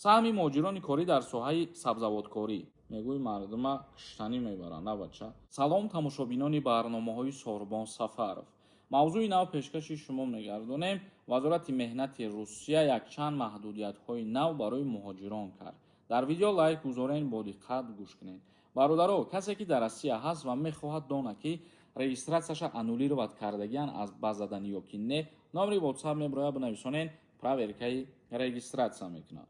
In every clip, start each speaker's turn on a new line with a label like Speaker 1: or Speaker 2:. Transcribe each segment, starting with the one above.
Speaker 1: Саҳми муҳоҷирони корӣ дар соҳаи сабзавоткорӣ, мегӯи, мардума киштанӣ мебаранд, на бача. Салом, тамошобинони барномаҳои Сорбон Сафаров. Мавзӯи нав пешкаши шумо мегардонем. Вазорати меҳнати Русия якчанд маҳдудиятҳои нав барои муҳоҷирон кард. Дар видео лайк гузорен, бо диққат гӯш кунед. Бародаро, касе ки дар Россия ҳаст ва мехоҳад донад, ки регистрация ша аннулировать кардагиан аз базадани ё ки не, номери WhatsApp мебирояд, бинависонен, проверка и регистрация мекунад.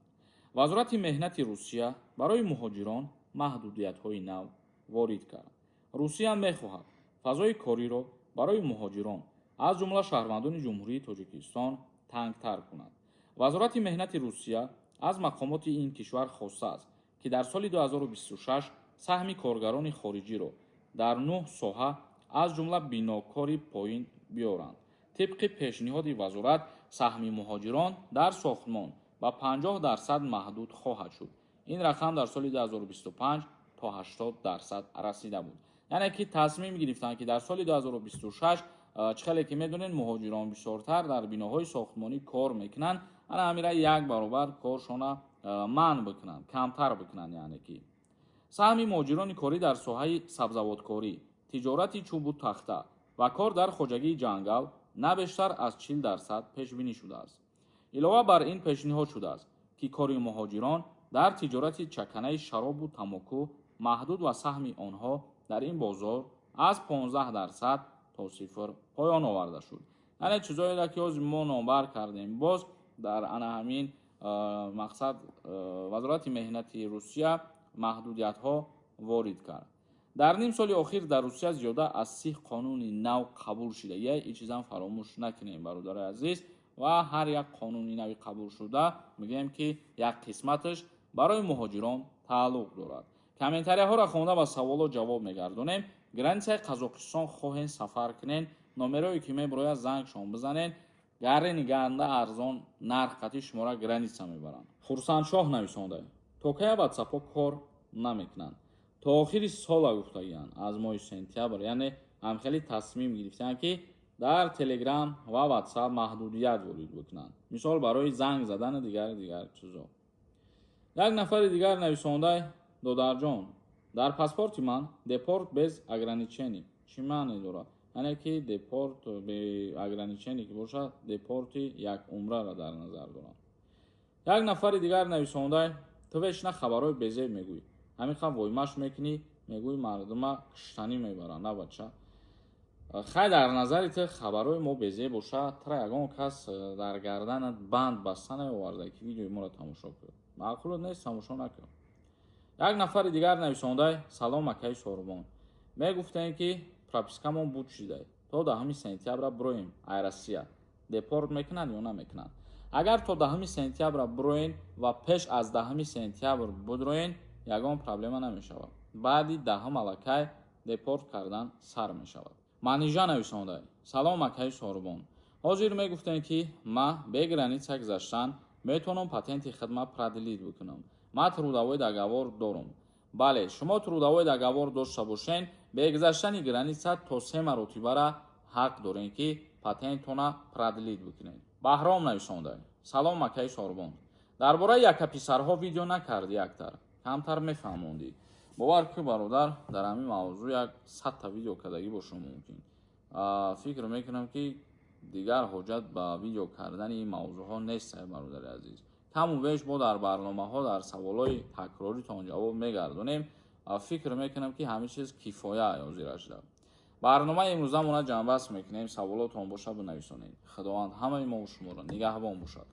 Speaker 1: Вазорати меҳнати Русия барои муҳоҷирон маҳдудиятҳои нав ворид кард. Русия мехоҳад фазои кориро барои муҳоҷирон, аз ҷумла шаҳрвандони Ҷумҳурии Тоҷикистон, тангтар кунад. Вазорати меҳнати Русия аз мақомоти ин кишвар хостааст, ки дар соли 2026 саҳми коргарони хориҷиро дар нӯҳ соҳа, аз ҷумла бинокорӣ, поин биёранд. Тибқи пешниҳоди вазорат, саҳми муҳоҷирон дар сохтмон ба 50% маҳдуд хоҳад шуд. Ин рақам дар соли 2025 то 80% расида буд. Яъне ки тасмим гирифтанд, ки дар соли 2026, чӣ хеле ки медонед, муҳоҷирон бисёртар дар биноҳои сохтмонӣ кор мекунанд, ана ҳамира як баробар коршона манъ бикунанд, камтар бикунанд. Яъне ки саҳми муҳоҷирони корӣ дар соҳаи сабзавоткорӣ, тиҷорати чӯбу тахта ва кор дар хоҷагии ҷангал на бештар аз 40% пешбинӣ шудааст. Илова бар ин, пешниҳод шудааст, ки кори муҳоҷирон дар тиҷорати чаканаи шаробу тамоку маҳдуд ва саҳми онҳо дар ин бозор аз 15% то сифр поён оварда шуд. Яъне чизоеро ки ҳозир мо номбар кардем, боз дар ана ҳамин мақсад Вазорати меҳнати Русия маҳдудиятҳо ворид кард. Дар ним соли охир дар Русия зиёда аз 30 қонуни нав қабул шуда. Я ин чизам фаромӯш накунем, бародари азиз. Ва ҳар як қонуни нави қабулшуда, мегӯем, ки як қисматаш барои муҳоҷирон тааллуқ дорад. Комментария ҳоро хонда, ба саволо ҷавоб мегардонем. Граница и Қазоқистон хоҳен сафар кунен, номерое ки мебирояд, зангшон бизанен, гарени ганда арзон нарх қати шуморо граница мебаранд. Хурсандшоҳ нависонда: то кая ватсапҳо кор намекунанд? То охири сола гуфтагиянд, аз моҳи сентябр. Яъне ҳамхеле тасмим гирифтаанд, ки дар Телеграм ва Ватсап маҳдудият ворид бикунанд, мисол, барои занг задану дигар дигар чизо. Як нафари дигар нависонда: додарҷон, дар паспорти ман депорт без ограничений чӣ маъне дорад? Яъне ки депорт бе ограничений ки бошад, депорти як умраро дар назар дорам. Як нафари дигар нависонда: ту вечно хабарҳои безеб мегӯӣ, ҳамин қа воймаш мекунӣ, мегӯи, мардума киштанӣ мебаранд, на бача. Хай, дар назари ту хабарҳои мо безеб бошад, тура ягон кас дар гарданат банд баста наоварда, ки видеои моро тамошо кун. Маъқулот нест, тамошо накун. Як нафари дигар нависонда: салом, акаи Сорбон, мегуфтем, ки прописка мон буд шида, то 10 сентябра бироем ай Россия, депорт мекунанд ё намекунанд? Агар то 10 сентябра бироен ва пеш аз 10 сентябр бидроен, ягон проблема намешавад. Баъди 10-ум аллакай депорт кардан сар мешавад. Манижа нависонда: салом, акаи Сорбон, ҳозир мегуфтем, ки ма бе граница гузаштан метавонам патенти хидмат продлить бикунам? Ма трудовой договор дорам. Бале, шумо трудовой договор дошта бошен, бе гузаштани граница то се маротибара ҳақ дорем, ки патентона продлить бикунед. Баҳром нависонда: салом, акаи Сорбон, дар бораи якаписарҳо видео накарди, яктар камтар мефаҳмондӣ. Бовар ки, бародар, дар ҳамин мавзӯъ як 100-та видео кардагӣ бошам мумкин. Фикр мекунам, ки дигар ҳоҷат ба видео кардани ин мавзӯъҳо нест. Бародари азиз, каму беш мо дар барномаҳо дар саволҳои такроритон ҷавоб мегардонем. Фикр мекунам, ки ҳамин чиз кифоя. Ҳозирашда барномаи имрӯзамона ҷамъбаст мекунем. Саволотон боша, бинависонед. Худованд ҳамаи мову шуморо нигаҳбон бошад.